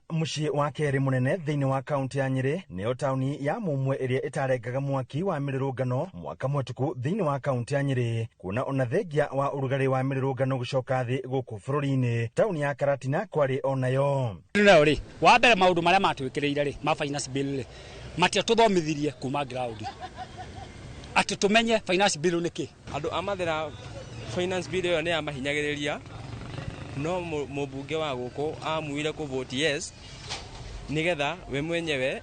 Mũciĩ wa kerĩ mũnene thĩinĩ wa kaunti ya Nyĩrĩ nĩyo taũni ya Mumwe ĩrĩa ĩtarengaga mwaki wa mĩrũrũngano mwaka mũhetũku thĩinĩ wa kaunti ya Nyĩrĩ, kuona ona thengia wa ũrugarĩ wa mĩrũrũngano gũcoka thĩ gũkũ bũrũri-inĩ, taũni ya Karatina kwarĩ onayo. Nayo rĩ, wa mbere maũndũ marĩa matwĩkĩrĩire rĩ ma finance bill rĩ, matiatũthomithirie kuma ground atĩ tũmenye finance bill nĩ kĩ. Andũ a Mathĩra finance bill ĩyo nĩ yamahinyagĩrĩria, no mũmbunge wa gũkũ amuire kũ vote yes nĩgetha we mwenyewe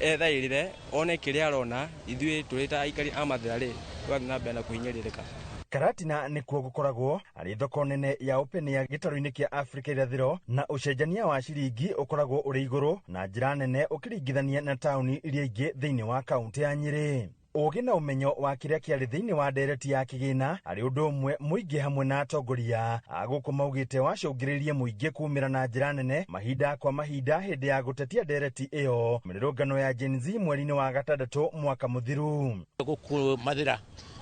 ethaĩrĩre one kĩrĩa arona. Ithuĩ tũrĩ ta aikari a Mathĩra rĩ, tũrathiĩ na mbere na kũhinyĩrĩrĩka. Karatina nĩkuo gũkoragwo arĩ thoko nene ya Open gĩtarũ-inĩ kĩa Afrika irathĩro, na ũcenjania wa ciringi ũkoragwo ũrĩ igũrũ na njĩra nene ũkĩringithania na taũni iria ingĩ thĩinĩ wa kaunti ya Nyĩrĩ. Ũgĩ na ũmenyo wa kĩrĩa kĩarĩ thĩinĩ wa ndereti ya kĩgĩna arĩ ũndũ ũmwe mũingĩ hamwe na atongoria a gũkũ maugĩte wacũngĩrĩirie mũingĩ kumĩra na njĩra nene mahinda kwa mahinda hĩndĩ ya gũtetia ndereti ĩyo mĩrũrũngano ya Gen Z mweri-inĩ wa gatandatũ mwaka mũthiru. Gũkũ Mathĩra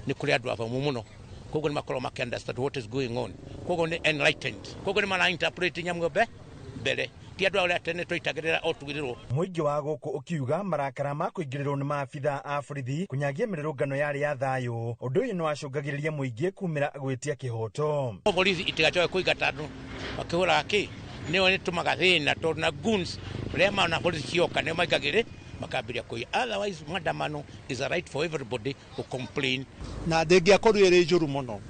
nĩ kũrĩ andũ athomu mũno, koguo nĩ makoragwo makĩ understand what is going on, koguo nĩ enlightened, koguo nĩ mara interpret nyamũ mbere, ti andũ arĩa tene twaitagĩrĩra o tugĩrĩrwo. Mũingĩ wa gũkũ ũkiuga marakara ma kũingĩrĩrwo nĩ maabitha a borithi kũnyagia mĩrũrũngano yarĩ ya thayũ, ũndũ ũyũ nĩ wacũngagĩrĩria mũingĩ kumĩra gwĩtia kĩhoto. Borithi itigacoke kũingata andũ makĩhũraga kĩ, nĩyo nĩtũmaga thĩna, tondũ na goons rĩa mana borithi cioka nĩo maingagĩrĩ makambĩrĩria kũiya. Otherwise maandamano is a right for everybody to complain. Na ndĩngĩakorirwo ĩrĩ njũru mũno,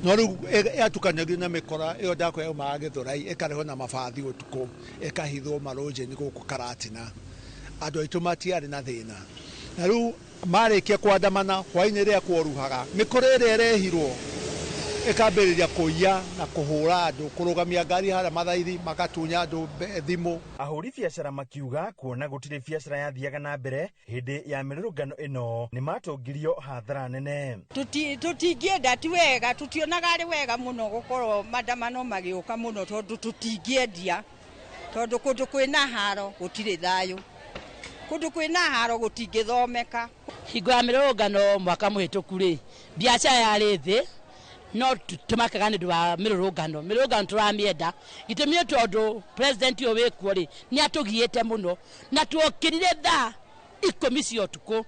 no rĩu yatukanagio na mĩkora ĩyo ndakwa yaumaga Gĩthũrai, ĩkarehwo na mabathi ũtukũ, ĩkahithwo marũnjĩni gũkũ Karatina. Andũ aitũ matiarĩ na thĩna, na rĩu marĩkia kwandamana hwainĩ rĩrĩa kworuhaga, mĩkora ĩrĩa ĩrehirwo ĩkambĩrĩria kũiya na kũhũra andũ, kũrũgamia ngari harĩa Mathaithi, magatunya andũ thimũ. Ahũri biacara makiuga kuona gũtirĩ biacara yathiaga na mbere hĩndĩ ya mĩrũrũngano ĩno nĩ matũngirio hathara nene. Tũtingĩenda, ti wega, tũtionaga arĩ wega mũno gũkorwo maandamano magĩũka mũno, tondũ tũtingĩendia, tondũ kũndũ kwĩna haro gũtirĩ thayũ, kũndũ kwĩna haro gũtingĩthomeka. Hingo ya mĩrũrũngano mwaka mũhĩtũku rĩ, biacara yarĩ thĩ, no tũmakaga nĩ ũndũ wa mĩrũrũngano. Mĩrũrũngano tũramĩenda, gĩtũmi nĩ tondũ president ũyũ wĩkuo rĩ, nĩ atũgiĩte mũno, na tuokĩrire thaa 10 cia ũtukũ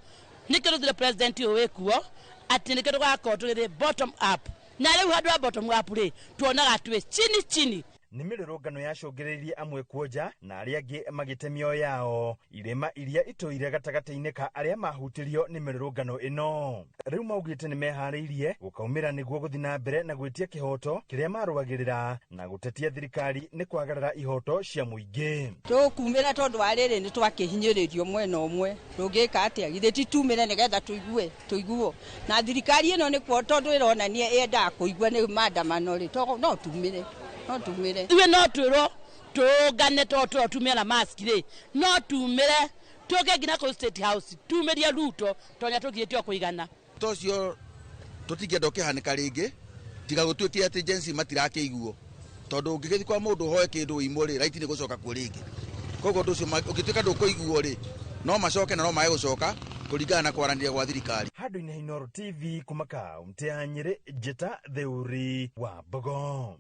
nĩkĩo tũthire president ũyũ wĩkuo atĩ nĩkĩo tũgakorwo tũgĩthiĩ bottom up, na rĩu handũ ha bottom up rĩ, tuonaga twĩ chini chini. Nĩ mĩrũrũngano yacũngĩrĩirie amwe kuonja na arĩa angĩ magĩte mĩoyo yao irĩma iria itũire gatagatĩ-inĩ ka arĩa mahutirio nĩ mĩrũrũngano ĩno. Rĩu maugĩte nĩ meharĩirie gũkaumĩra nĩguo gũthiĩ na mbere na gwĩtia kĩhoto kĩrĩa marũagĩrĩra na gũtetia thirikari nĩ kwagarara ihoto cia mũingĩ. Tũkumĩra tondũ wa rĩrĩ nĩ twakĩhinyĩrĩrio mwena ũmwe, tũngĩka atĩa? Githĩ ti tumĩre nĩgetha tũigue tũiguo na thirikari ĩno nĩkuo, tondũ ĩronania yendaga kũigua nĩ maandamano rĩ, no tumĩre, no tumĩre. Ithuĩ no twĩrwo tũrũngane, tondũ twĩrwo tumĩre na mask rĩ, no tumĩre tũke nginya kũu State House tumĩrie Ruto, tondũ nĩatũgiĩte o kũigana. Ta ũcio tũtingĩenda ũkĩhanĩka rĩngĩ, tiga gũtuĩke atĩ Gen Z matirakĩiguo, tondũ ũngĩgĩthiĩ kwa mũndũ ũhoe kĩndũ ũimwo rĩ, right nĩ gũcoka kuo rĩngĩ. Koguo ũndũ ũcio ũngĩtuĩka ndũkũiguo rĩ, no macoke na no mage gũcoka kũringana na kwaranĩria gwa thirikari. Handũ-inĩ ha Inooro TV kuma kaunti ya Nyĩrĩ, Njĩta Theuri wa Mbogo.